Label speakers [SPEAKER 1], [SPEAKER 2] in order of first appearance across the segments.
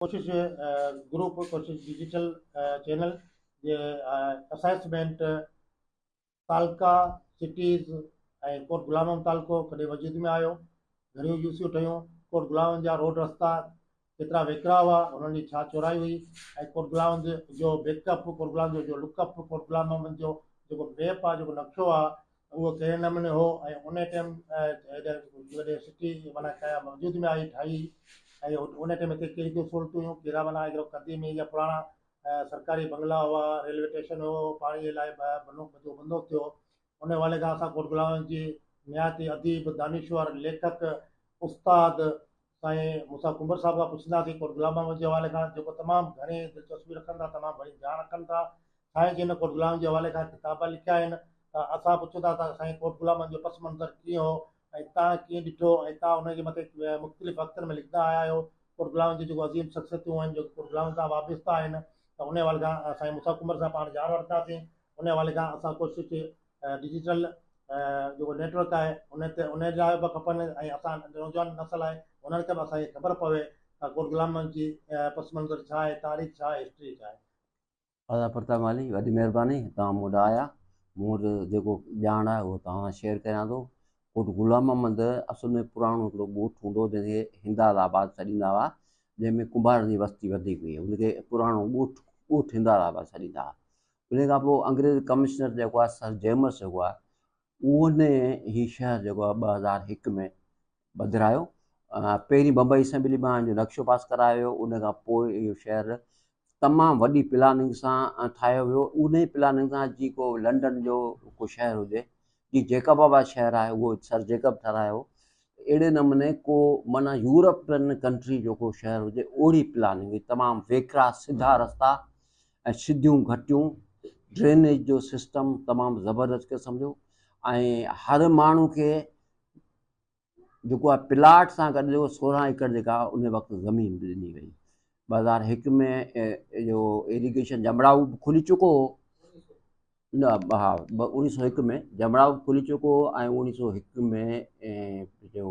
[SPEAKER 1] ڪوشش گروپ ڪوشش digital channel جي اسيسمينٽ تعلقا سٽيز ۽ ڪوٽ غلام محمد تعلقو ڪڏهن وجود ۾ آيو، گهڻيون يو سيون ٺهيون، ڪوٽ غلام محمد جا روڊ رستا ڪيترا ويڪرا هئا، انهن جي ڇا چوڙائي هئي ۽ ڪوٽ غلام محمد جو بيڪ اپ، ڪوٽ غلام محمد جو لڪ اپ، ڪوٽ غلام محمد جو جيڪو ميپ آهي، جيڪو نقشو آهي اهو ڪهڙي نموني هو ۽ ان ٽيم جڏهن سٽي معنيٰ وجود ۾ آئي ٺاهي ۽ ان ٽيم هتي ڪهڙيون ڪهڙيون سهولتون هيون، ڪهڙا معنيٰ هڪڙو قديمي يا پراڻا سرڪاري بنگلا هئا، ريلوي ٽيشن هو، پاڻي جي لاء جو بندوبست ٿيو. ان حوالي کان اسان ڪوٽ غلام جي نهايت ئي اديب، دانشور، ليکڪ، استاد سائين موسيٰ ڪنڀر صاحب کان پڇنداسين ڪوٽ غلام محمد جي حوالي کان جيڪو تمام گهڻي دلچسپي رکن ٿا، تمام گهڻي ڄاڻ رکن ٿا. سائين جن ڪوٽ غلام جي حوالي کان ڪتاب لکيا آهن ته اسان پڇون ٿا ته سائين ڪوٽ غلام محمد جو پس منظر ڪيئن هو ۽ تان ڪيئن ڏٺو ۽ تان ان جي مٿي مختلف وقتن ۾ لکندا آيا آهيو. ڪوٽ غلام جي جيڪو عظيم شخصيتون آهن جيڪو ڪوٽ غلام سان وابسته آهن ته ان حوالي کان سائين موسيٰ ڪنڀر سان پاڻ ڄاڻ وٺنداسين. ان حوالي کان اسان ڪوشش ڊجيٽل جيڪو نيٽ ورڪ آهي ان تي ان لاء به کپن ۽ اسان نوجوان نسل آهي انهن کي به اسان کي خبر پوي ته ڪوٽ غلام محمد جي پس منظر ڇا آهي، تاريخ ڇا آهي، هسٽري ڇا آهي.
[SPEAKER 2] ادا پرتاب مالهي وڏي مهرباني توهان مون ڏانهن آيا مون وٽ جيڪو ڄاڻ آهي اهو توهان سان شيئر ڪريان ٿو. ڪوٽ غلام محمد اصل ۾ پراڻو هڪڙو ڳوٺ هوندو هو جنهن کي هندال آباد سڏيندا هئا جنهن ۾ ڪنڀارن جي وستي وڌيڪ هئي ان کي پراڻو ڳوٺ ڳوٺ هندال آباد سڏيندا هئا. ان کان پوء انگريز ڪمشنر جيڪو آهي سر جيمس جيڪو آهي ان هي شهر جيڪو آهي 2001 ۾ ٻڌرايو. پهرين بمبئي اسيمبلي مان ان جو نقشو پاس ڪرايو ويو. ان کان پوء اهو شهر تمام وڏي پلاننگ سان ٺاهيو ويو. ان پلاننگ سان جي ڪو لنڊن جو ڪو شهر هجي، جي جيڪب آباد شهر آهي اهو سر جيڪب ٺهرايو، اهڙي نموني ڪو معنيٰ يورپين ڪنٽري جو ڪو شهر هجي اوهڙي پلاننگ، تمام ويڪرا سڌا رستا ۽ سڌيون گهٽيون، ڊرينيج جو سسٽم تمام زبردست قسم جو ۽ هر ماڻهو کي جيڪو آهي پلاٽ سان گڏ جيڪو 16 ايڪڙ جيڪا ان وقت زمين به ڏني وئي. 2001 ۾ اهو ايريگيشن جمڙائو به کلي چڪو هو، نه ها 1901 ۾ جمڙائو به کلي چڪو هو ۽ 1901 ۾ جو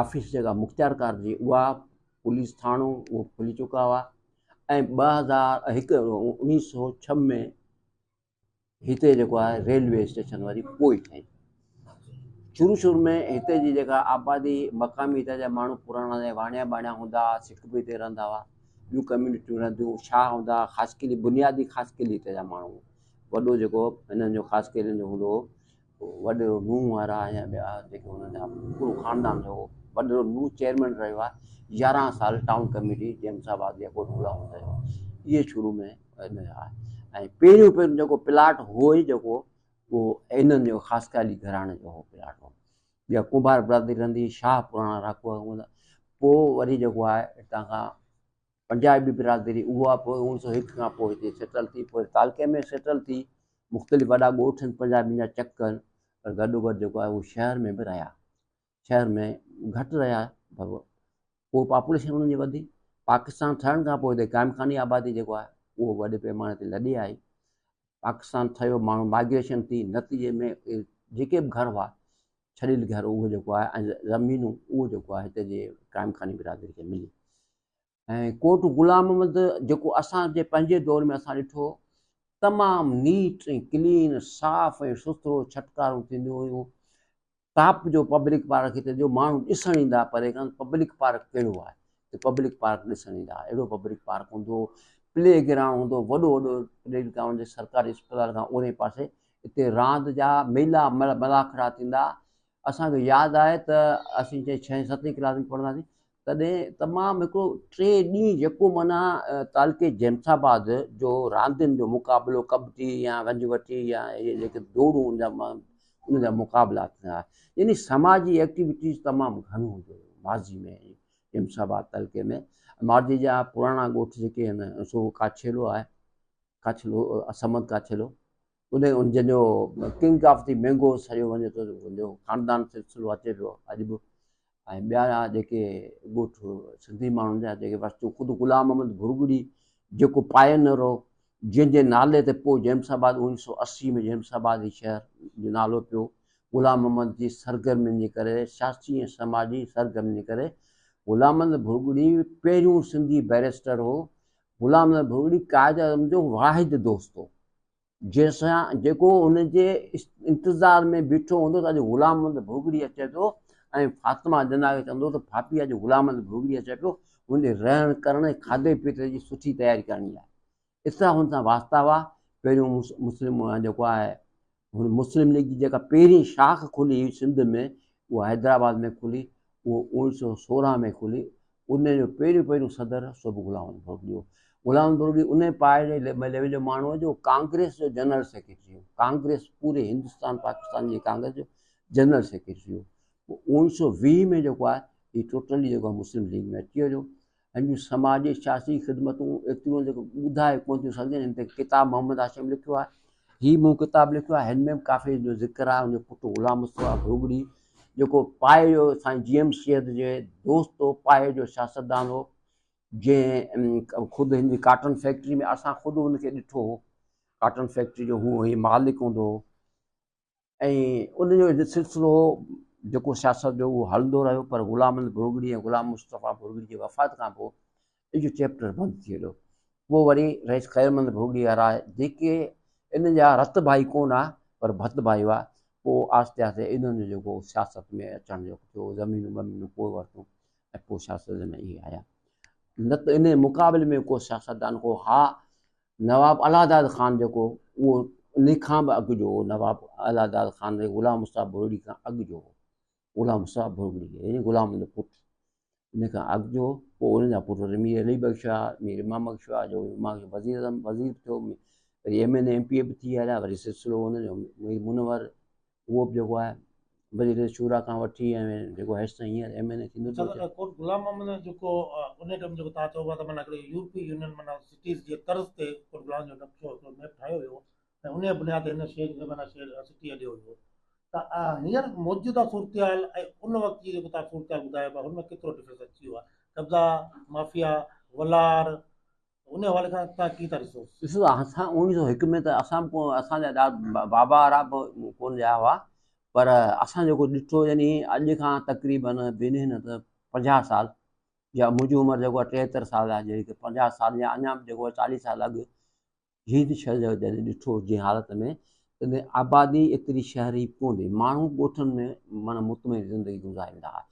[SPEAKER 2] آفيس جيڪا مختيارڪار جي اها پوليس ٿاڻو اهو کلي چڪا هئا ۽ 2001 1906 ۾ هتي جيڪو آهي ريلوي اسٽيشن وري پوء ٺهي. شروع شروع ۾ هتي جي جيڪا آبادي مقامي هتان جا ماڻهو پراڻا جا واڻيا ٻاڻيا هوندا هئا، سک به هتي رهندا هئا، ٻيون ڪميونٽيون رهنديون، شاهه هوندا هئا، خاصخيلي بنيادي خاصخيلي هتي جا ماڻهو وڏو جيڪو هنن جو خاصخيلين جو هوندو هو وڏيرو نوح وارا يا ٻيا جيڪي انهن جا پورو خاندان جو هو. وڏيرو نوح چيئرمين رهيو آهي 11 سال ٽائون ڪميٽي جيمس آباد يا ڳوٺ غلام حسين جو. اهي شروع ۾ ان جا ۽ پهريون پهريون جيڪو پلاٽ هو ئي جيڪو اهو انهن جو خاصخيالي گهراڻي جو هو پلاٽ هو. ٻيا ڪنڀار برادري رهندي هئي، شاهه پراڻا رهاڪو هوندا. پوء وري جيڪو آهي هتان کان پنجابي برادري اها پوء 1901 کان پوء هتي سيٽل ٿي، پوء تعلقي ۾ سيٽل ٿي. مختلف وڏا ڳوٺ آهن پنجابين جا، چڪ آهن، پر گڏوگڏ جيڪو آهي اهو شهر ۾ به رهيا، شهر ۾ گهٽ رهيا پر پوء پاپوليشن انهن جي وڌي. پاڪستان ٺهڻ کان پوء هتي قائم خاني آبادي جيڪو آهي اهو وڏي پيماني تي لڏي آئي. پاڪستان ٺهيو، ماڻهو مائگريشن ٿي، نتيجي ۾ جيڪي به گهر هئا ڇڏيل گهر اهو جيڪو آهي ۽ زمينون اهو جيڪو آهي هتي جي قائم خاني برادري کي ملي. ۽ ڪوٽ غلام محمد جيڪو اسان جي پنهنجي دور ۾ اسان ڏٺو تمام نيٽ ۽ ڪلين، صاف ۽ سٿرو، ڇٽڪارون ٿينديون هيون. ٽاپ جو پبلڪ پارڪ هتي جو ماڻهو ڏسڻ ايندا پري کان پبلڪ پارڪ ڪهڙو آهي ته پبلڪ پارڪ ڏسڻ ايندا، اهڙو پبلڪ پارڪ هوندو هو. پلي گرائونڊ هوندو هو، وڏو وڏو پلي گرائونڊ جي سرڪاري اسپتال کان اورئين پاسي اتي راند جا ميلا ملاکڙا ٿيندا. اسان کي ياد آهي ته اسين جڏهن ڇهين ستين ڪلاس ۾ پڙهنداسين تڏهن تمام هڪڙو 3 ڏينهن جيڪو معنيٰ تعلقي جيمس آباد جو راندين جو مقابلو ڪٻٽي يا ونجهه وٽي يا اهي جيڪي ڊوڙون ان جا ان جا مقابلا ٿيندا هئا. يعني سماجي ايڪٽيوٽيز تمام گهڻيون هونديون هيون ماضي ۾ جيمس آباد تعلقي ۾. ماضي جا پراڻا ڳوٺ جيڪي آهن سو ڪاڇيلو آهي، ڪاڇيلو صمد ڪاڇيلو ان جنهن جو ڪنگ آف the mango سڏيو وڃي ٿو، ان جو خاندان سلسلو اچي پيو اڄ به. ۽ ٻيا جيڪي ڳوٺ سنڌي ماڻهن جا جيڪي وستيون، خود غلام محمد ڀرڳڙي جيڪو پائنر هو، جنهن جي نالي تي پوء جيمس آباد 1980 ۾ جيمس آباد هي شهر جو نالو پيو. غلام محمد جي سرگرمين جي ڪري، سياسي ۽ سماجي سرگرمين جي ڪري غلام محمد ڀرڳڙي پهريون سنڌي بئريسٽر هو. غلام محمد ڀرڳڙي قائد اعظم جو واحد دوست هو، جنهن سان جيڪو هن جي انتظار ۾ بيٺو هوندو ته اڄ غلام محمد ڀرڳڙي اچي ٿو ۽ فاطمه جناح کي چوندو ته ڦاپي اڄ غلام محمد ڀرڳڙي اچي پيو، هن جي رهڻ ڪرڻ ۽ کاڌي پيتي جي سٺي تياري ڪرڻي آهي. ايترا هن سان واسطا هئا. پهريون مسلم جيڪو آهي هن مسلم ليگ جي جيڪا پهرين شاخ کلي هئي سنڌ ۾ اها حيدرآباد ۾ کلي، اهو 1916 ۾ کلي. ان جو پهريون پهريون صدر سو به غلام محمد ڀرڳڙي هو. غلام محمد ڀرڳڙي ان پائي ليول جو ماڻهو هو جو ڪانگريس جو جنرل سيڪريٽري هو. ڪانگريس پوري هندستان پاڪستان جي ڪانگريس جو جنرل سيڪريٽري هو. پوء 1920 ۾ جيڪو آهي هي ٽوٽلي جيڪو آهي مسلم ليگ ۾ اچي ويو. هن جون سماجي سياسي خدمتون ايتريون جيڪو ٻڌائي ڪونه ٿيون سگهجن. هن تي ڪتاب محمد هاشم لکيو آهي. هي مون ڪتاب لکيو آهي، هن ۾ به ڪافي جو ذڪر آهي. هن جو پٽ غلام مصطفيٰ ڀرڳڙي جيڪو پائي جو سائين جي ايم سيد جي دوست هو، پائي جو سياستدان هو، جنهن خود هن جي ڪاٽن فيڪٽري ۾ اسان خود هن کي ڏٺو هو. ڪاٽن فيڪٽري جو هو هي مالڪ هوندو هو ۽ ان جو سلسلو جيڪو سياست جو اهو هلندو رهيو، پر غلام محمد ڀرڳڙي ۽ غلام مصطفيٰ ڀرڳڙي جي وفات کان پوء اهو چيپٽر بند ٿي ويو. پوء وري رئيس خير محمد ڀرڳڙي وارا جيڪي ان جا رت ڀائي ڪونه هئا پر ڀت ڀائي هئا، پوء آهستي آهستي انهن جو جيڪو سياست ۾ اچڻ جو ٿيو، زمينون ٻمينون پوء ورتون ۽ پوء سياست ۾ اهي آيا. نه ته ان جي مقابلي ۾ ڪو سياستدان ڪو ها نواب الله داد خان جيڪو اهو ان کان به اڳ جو هو، نواب الله داد خان غلام مصطفيٰ ڀرڳڙي کان اڳ جو هو، غلام مصطفيٰ ڀرڳڙي يعني غلام جو پٽ ان کان اڳ جو هو. پوء ان جا پٽ مير علي بخش هئا، مير امام بخش هئا، جو امام بخش وزير اعظم وزير به ٿيو، وري M N A M P A به ٿي هليا، وري سلسلو ان جو مير منور اهو به جيڪو آهي وزير شورا کان وٺي ۽ جيڪو هيس تائين هينئر ايم اين اي ٿيندو ٿو اچي.
[SPEAKER 1] ڪوٽ غلام محمد ۾ جيڪو ان ٽائيم جيڪو تان چئو پيا ته معنيٰ هڪڙي يورپي يونين معنيٰ سٽيز جي طرز تي ڪوٽ غلام جو نقشو هڪڙو ميپ ٺاهيو ويو ۽ انهيء بنياد تي هن شهر کي معنيٰ شهر سٽي اڏيو ويو ته هينئر موجوده صورتحال ۽ ان وقت جي جيڪو تان صورتحال ٻڌايو پيا ان ۾ ڪيترو ڊفرنس اچي ويو آهي قبضا مافيا ولار ان حوالي سان توهان ڪيئن ٿا ڏسو؟
[SPEAKER 2] ڏسو اسان 1901 ۾ ته اسان به ڪو اسان جا ڏا بابا وارا به ڪونه ڄايا هئا پر اسان جيڪو ڏٺو يعني اڄ کان تقريبن بنهه نه ته 50 سال يا منهنجي عمر جيڪو آهي 73 سال آهي جيڪي 50 سال يا اڃا به جيڪو آهي 40 سال اڳ هي شهر جڏهن ڏٺو جنهن حالت ۾ تڏهن آبادي ايتري شهري ڪونه هئي، ماڻهو ڳوٺن ۾ معنيٰ مطمئن زندگي گذاريندا هئا،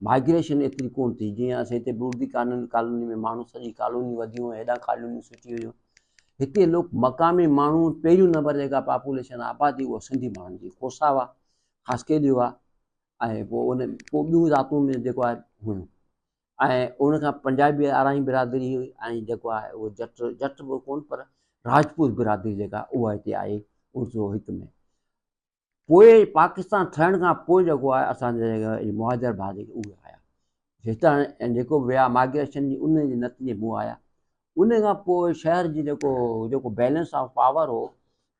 [SPEAKER 2] مائگريشن ايتري ڪونه ٿي، جيئن اسين هتي بڙدي ڪالوني ۾ ماڻهو سڄي ڪالوني وڌيون هيڏانهن ڪالونيون سٽي ويون، هتي لوڪ مقامي ماڻهو پهريون نمبر جيڪا پاپوليشن آبادي اها سنڌي ماڻهن جي کوسا هئا، خاصخيلي هئا ۽ پوء ان پوء ٻيون ذاتون ۾ جيڪو آهي هيون. ۽ ان کان پنجابي آرائين برادري هئي ۽ جيڪو آهي اهو جٽ جٽ به ڪونه پر راجپوت برادري جيڪا اها هتي آئي 1901 ۾ پوء پاڪستان ٺهڻ کان پوء جيڪو آهي اسانجا مهاجر ڀاء جيڪي اهي آيا هتان جيڪو به ويا مائگريشن جي ان جي نتيجي ۾ آيا. ان کان پوء شهر جي جيڪو جيڪو بيلنس آف پاور هو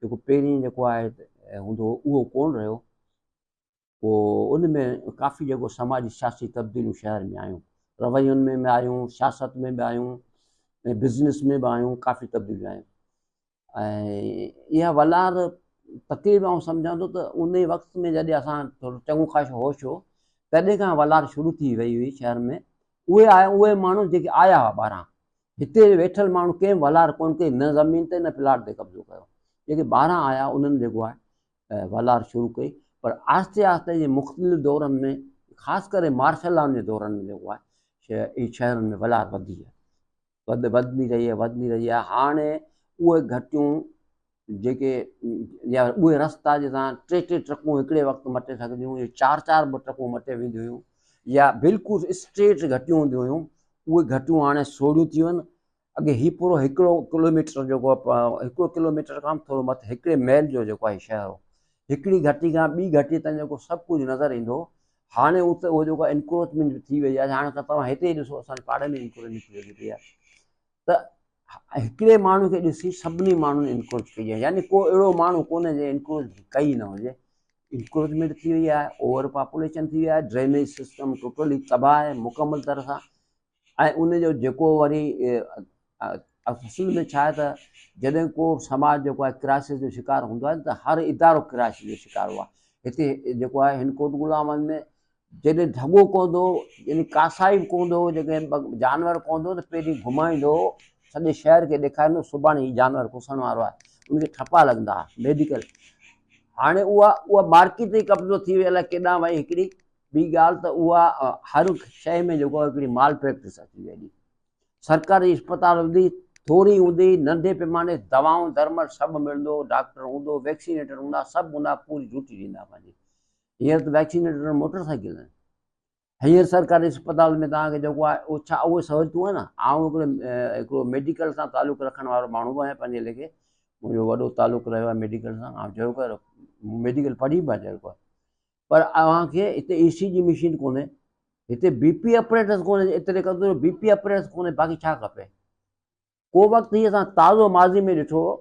[SPEAKER 2] جيڪو پهرين جيڪو آهي هوندو هو اهو ڪونه رهيو. پوء ان ۾ ڪافي جيڪو سماجي سياسي تبديليون شهر ۾ آيون، روين ۾ به آيون، سياست ۾ به آيون ۽ بزنس ۾ به آيون، ڪافي تبديليون آيون ۽ اها ولار تقريبن آئون سمجهان ٿو ته ان وقت ۾ جڏهن اسان ٿورو چڱو خاصو هوش هو تڏهن کان ولار شروع ٿي وئي هئي شهر ۾. اهي آيا اهي ماڻهو جيڪي آيا هئا ٻاهران، هتي ويٺل ماڻهو ڪنهن ولار ڪونه ڪئي، نه زمين تي نه پلاٽ تي قبضو ڪيو، جيڪي ٻاهران آيا انهن جيڪو آهي والار شروع ڪئي پر آهستي آهستي جي مختلف دورن ۾ خاص ڪري مارشل لا جي دورن ۾ جيڪو آهي شهرن ۾ ولار وڌي آهي، وڌ وڌندي رهي آهي، وڌندي رهي آهي. هاڻي اهي گهٽيون جيڪي يا اهي رستا جتان ٽي ٽي ٽرڪون هڪڙي وقت مٽي سگهنديون هيون، چار چار به ٽرڪون مٽي وينديون هيون يا بلڪل اسٽريٽ گهٽيون هونديون هيون، اهي گهٽيون هاڻي سوڙهيون ٿي ويون. اڳي هي پورو هڪڙو ڪلوميٽر جيڪو هڪڙو ڪلوميٽر کان به ٿورو مٿي هڪڙي ميل جو جيڪو آهي شهر هو، هڪڙي گهٽي کان ٻي گهٽي تائين جيڪو سڀ ڪجهه نظر ايندو هو. هاڻي اتي اهو جيڪو انڪروچمينٽ ٿي وئي آهي. هاڻي توهان هتي ئي ڏسو اسان جي پاڙي ۾ انڪروچمينٽ ٿي وئي آهي ته هڪڙي ماڻهو کي ڏسي سڀني ماڻهن انڪروچ ڪئي آهي، يعني ڪو اهڙو ماڻهو ڪونهي جنهن انڪروچ ڪئي نه هجي. انڪروچمينٽ ٿي وئي آهي، اوور پاپوليشن ٿي وئي آهي، ڊرينيج سسٽم ٽوٽلي تباهه آهي مڪمل طرح سان. ۽ ان جو جيڪو وري اصل ۾ ڇا آهي ته جڏهن ڪو سماج جيڪو آهي ڪرائسس جو شڪار هوندو آهي ته هر ادارو ڪرائسس جو شڪار هو آهي. هتي جيڪو آهي هن ڪوٽ غلامن ۾ جڏهن ڍڳو ڪوندو هو، يعني ڪاسائي به ڪوندو هو، جيڪڏهن جانور ڪوندو هو ته پهرين گهمائيندو هو، سڄي شهر کي ڏيکاريندو هو، سڀاڻي هي جانور ڪسڻ وارو آهي، ان کي ٺپا لڳندا هئا، ميڊيڪل. هاڻي اها اها مارڪيٽ تي قبضو ٿي ويو، الائي ڪيڏانهن وئي. هڪڙي ٻي ڳالهه ته اها هر شيء ۾ جيڪو آهي هڪڙي مال پريڪٽس اچي وئي هلي. سرڪاري اسپتال هوندي، ٿوري هوندي، ننڍي پيماني دوائون درمل سڀ ملندو هو، ڊاڪٽر هوندو، ويڪسينيٽر هوندا، سڀ هوندا، پوري ڊيوٽي ڏيندا پنهنجي. هينئر ته ويڪسينيٽر موٽر سائيڪل آهن. هينئر سرڪاري اسپتال ۾ توهان کي جيڪو آهي اهو ڇا اهي سهولتون آهن؟ آئون هڪڙو هڪڙو ميڊيڪل سان تعلق رکڻ وارو ماڻهو به آهيان پنهنجي ليکي منهنجو وڏو تعلق رهيو آهي ميڊيڪل سان آئون جهڙو ڪر ميڊيڪل پڙهي به آهيان جهڙو ڪر پر اوهان کي هتي اي سي جي مشين ڪونهي هتي بي پي اپريٽس ڪونهي ايتري قدر بي پي اپريٽس ڪونهي باقي ڇا کپي ڪو وقت هي اسان تازو ماضي ۾ ڏٺو هو،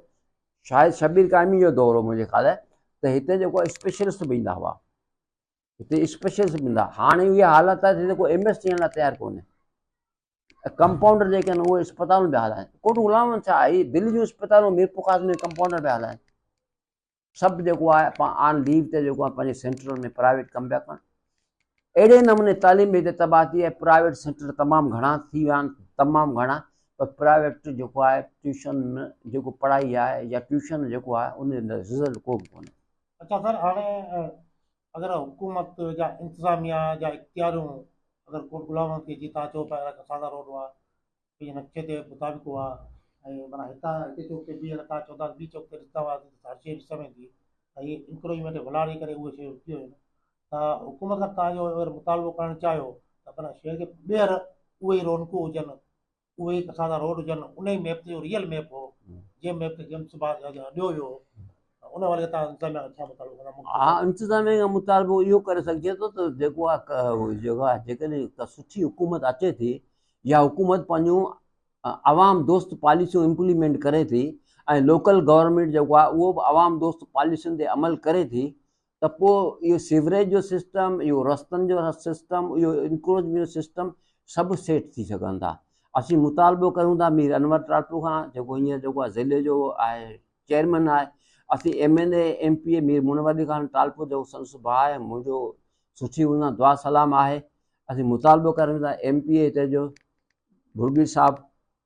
[SPEAKER 2] شايد شبير قائمي جو دور هو منهنجي خيال ته هتي جيڪو اسپيشلسٽ به ايندا هئا، هتي اسپيشلسٽ به ايندا، هاڻي اها حالت آهي ته ڪو ايم ايس ٿيڻ لاء تيار ڪونهي، ڪمپائونڊر جيڪي آهن اهي اسپتالون پيا هلائن، ڪوٽ غلام ڇا آهي دل جون اسپتالون ميرپورخاص ۾ ڪمپائونڊر پيا هلائن، سڀ جيڪو آهي آن ليو تي جيڪو آهي پنهنجي سينٽرن ۾ پرائيويٽ ڪم پيا ڪن اهڙي نموني تعليم به هتي تباهه ٿي آهي پرائيويٽ سينٽر تمام گهڻا ٿي ويا آهن تمام گهڻا پر پرائيويٽ جيڪو آهي ٽيوشن جيڪو پڙهائي آهي يا ٽيوشن جيڪو آهي ان جو رزلٽ ڪو به ڪونهي.
[SPEAKER 1] اچا سر هاڻي اگر حڪومت جا انتظاميا جا اختياريون اگر ڪوٽ غلام محمد کي جي تان چئو پيا اسان روڊ آهي پنهنجي نقشي تي مطابق هئا ۽ معنيٰ هتان هڪ چوڪ تي بيهه تان چوندا ٻي چوڪ تي ڏسندا هئاسين ته هر شيء ڏسڻ ۾ ايندي ۽ هي انڪروچمينٽ ولاڙ جي ڪري اهي شيون رڪي ويون ته حڪومت کان تان جو اگر مطالبو ڪرڻ چاهيو ته معنيٰ شهر کي ٻيهر اهي ئي رونقون هجن اهي ئي ڪسادا روڊ هجن ان ئي ميپ تي جو ريئل ميپ هو جنهن ميپ تي جيمس باد ڏيو ويو هو ان حوالي سان انتظاميا کان ڇا مطالبو ڪندا؟
[SPEAKER 2] ها انتظاميا کان مطالبو اهو ڪري سگهجي ٿو ته جيڪو آهي جيڪو آهي جيڪڏهن ڪا سٺي حڪومت اچي ٿي يا حڪومت پنهنجون عوام دوست پاليسيون امپليمينٽ ڪري ٿي ۽ لوڪل گورنمينٽ جيڪو آهي اهو به عوام دوست پاليسين تي عمل ڪري ٿي ته پوء اهو سيوريج جو سسٽم، اهو رستن جو سسٽم، اهو انڪروچمينٽ جو سسٽم سڀ سيٽ ٿي سگهن ٿا. اسين مطالبو ڪريون ٿا مير انور ٽالپر کان جيڪو هينئر جيڪو آهي ضلعي جو آهي چيئرمين آهي، اسين M N A, M P A Mir Munawar Ali Khan Talpur جيڪو سندس ڀاء آهي منهنجو سٺي ان سان دعا سلام آهي، اسين مطالبو ڪريون ٿا ايم پي اي هتي جو ڀرڳڙي صاحب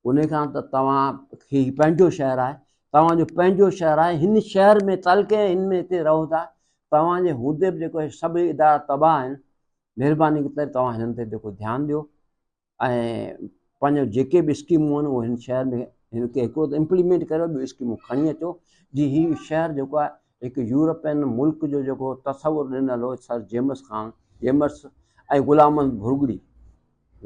[SPEAKER 2] ان کان ته توهان کي هي پنهنجو شهر آهي توهان جو پنهنجو شهر آهي هن شهر ۾ تعلقي هن ۾ هتي رهو ٿا توهان جي هوندي به جيڪو سڀ ادارا تباهه آهن مهرباني ڪري توهان هنن تي جيڪو ڌيان ڏيو ۽ پنهنجو جيڪي به اسڪيمون آهن اهي هن شهر ۾ هن کي هڪڙو ته امپليمينٽ ڪريو ٻيو اسڪيمون کڻي اچو جي هي شهر جيڪو آهي هڪ يورپين ملڪ جو جيڪو تصور ڏنل هو سر جيمس خان جيمس ۽ غلام محمد ڀرڳڙي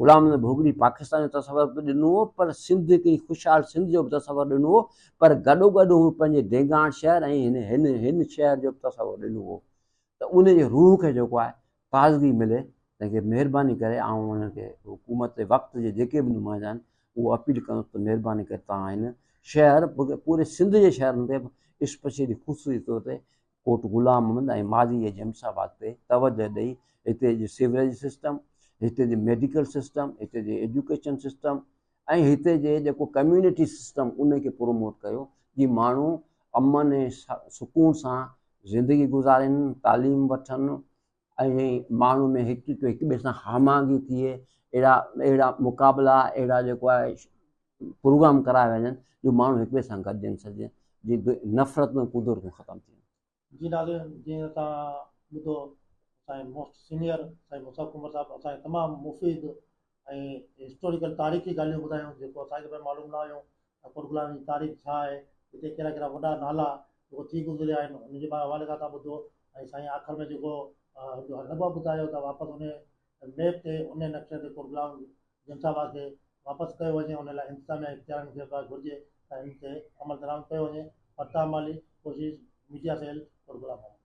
[SPEAKER 2] غلام محمد ڀرڳڙي پاڪستان جو تصور به ڏنو هو پر سنڌ هڪڙي خوشحال سنڌ جو به تصور ڏنو هو پر گڏوگڏ هو پنهنجي ڊينگاڻ شهر ۽ هن هن هن شهر جو به تصور ڏنو هو ته ان جي روح کي جيڪو آهي تازگي ملي تنهن کي مهرباني ڪري آئون انهن کي حڪومت وقت جي جيڪي به نمائندا آهن اهو اپيل ڪندس ته مهرباني ڪري توهان هن شهر پوري سنڌ جي شهرن تي اسپيشلي خصوصي طور تي ڪوٽ غلام محمد ۽ ماضي جي جيمس آباد تي توجهه ڏئي هتي جي سيوريج سسٽم، هتي جي ميڊيڪل سسٽم، هتي جي ايجوڪيشن سسٽم ۽ هتي جي جيڪو ڪميونٽي سسٽم ان کي پروموٽ ڪيو جي ماڻهو امن ۽ سڪون سان زندگي گذارين، تعليم وٺن ۽ ماڻهو ۾ هڪ هڪ ٻئي سان هم آهنگي ٿئي اهڙا اهڙا مقابلا اهڙا جيڪو آهي پروگرام ڪرايا وڃن جو ماڻهو هڪ ٻئي سان گڏجن سڏجن جي نفرت ۽ ڪدورتون ختم ٿين.
[SPEAKER 1] جي ناظرين جيئن توهان ٻڌو اسان جي موسٽ سينيئر سائين موسيٰ ڪنڀر صاحب اسان کي تمام مفيد ۽ هسٽوريڪل تاريخي ڳالهيون ٻڌايون جيڪو اسان کي به معلوم نه هيون ته ڪوٽ غلام جي تاريخ ڇا آهي هتي ڪهڙا ڪهڙا وڏا نالا جيڪو ٿي گذريا آهن ان جي حوالي سان توهان ٻڌو ۽ سائين آخر ۾ جيڪو نبو ٻڌايو ته واپس ان ميپ تي ان نقشي تي ڪوٽ غلام جيمس آباد کي واپس ڪيو وڃي ان لاء انتظاميا اختيارين کي به گهرجي ته ان تي عمل درآمد ڪيو وڃي. پرتاب مالهي، ڪوشش، ميڊيا سيل، ڪوٽ غلام محمد.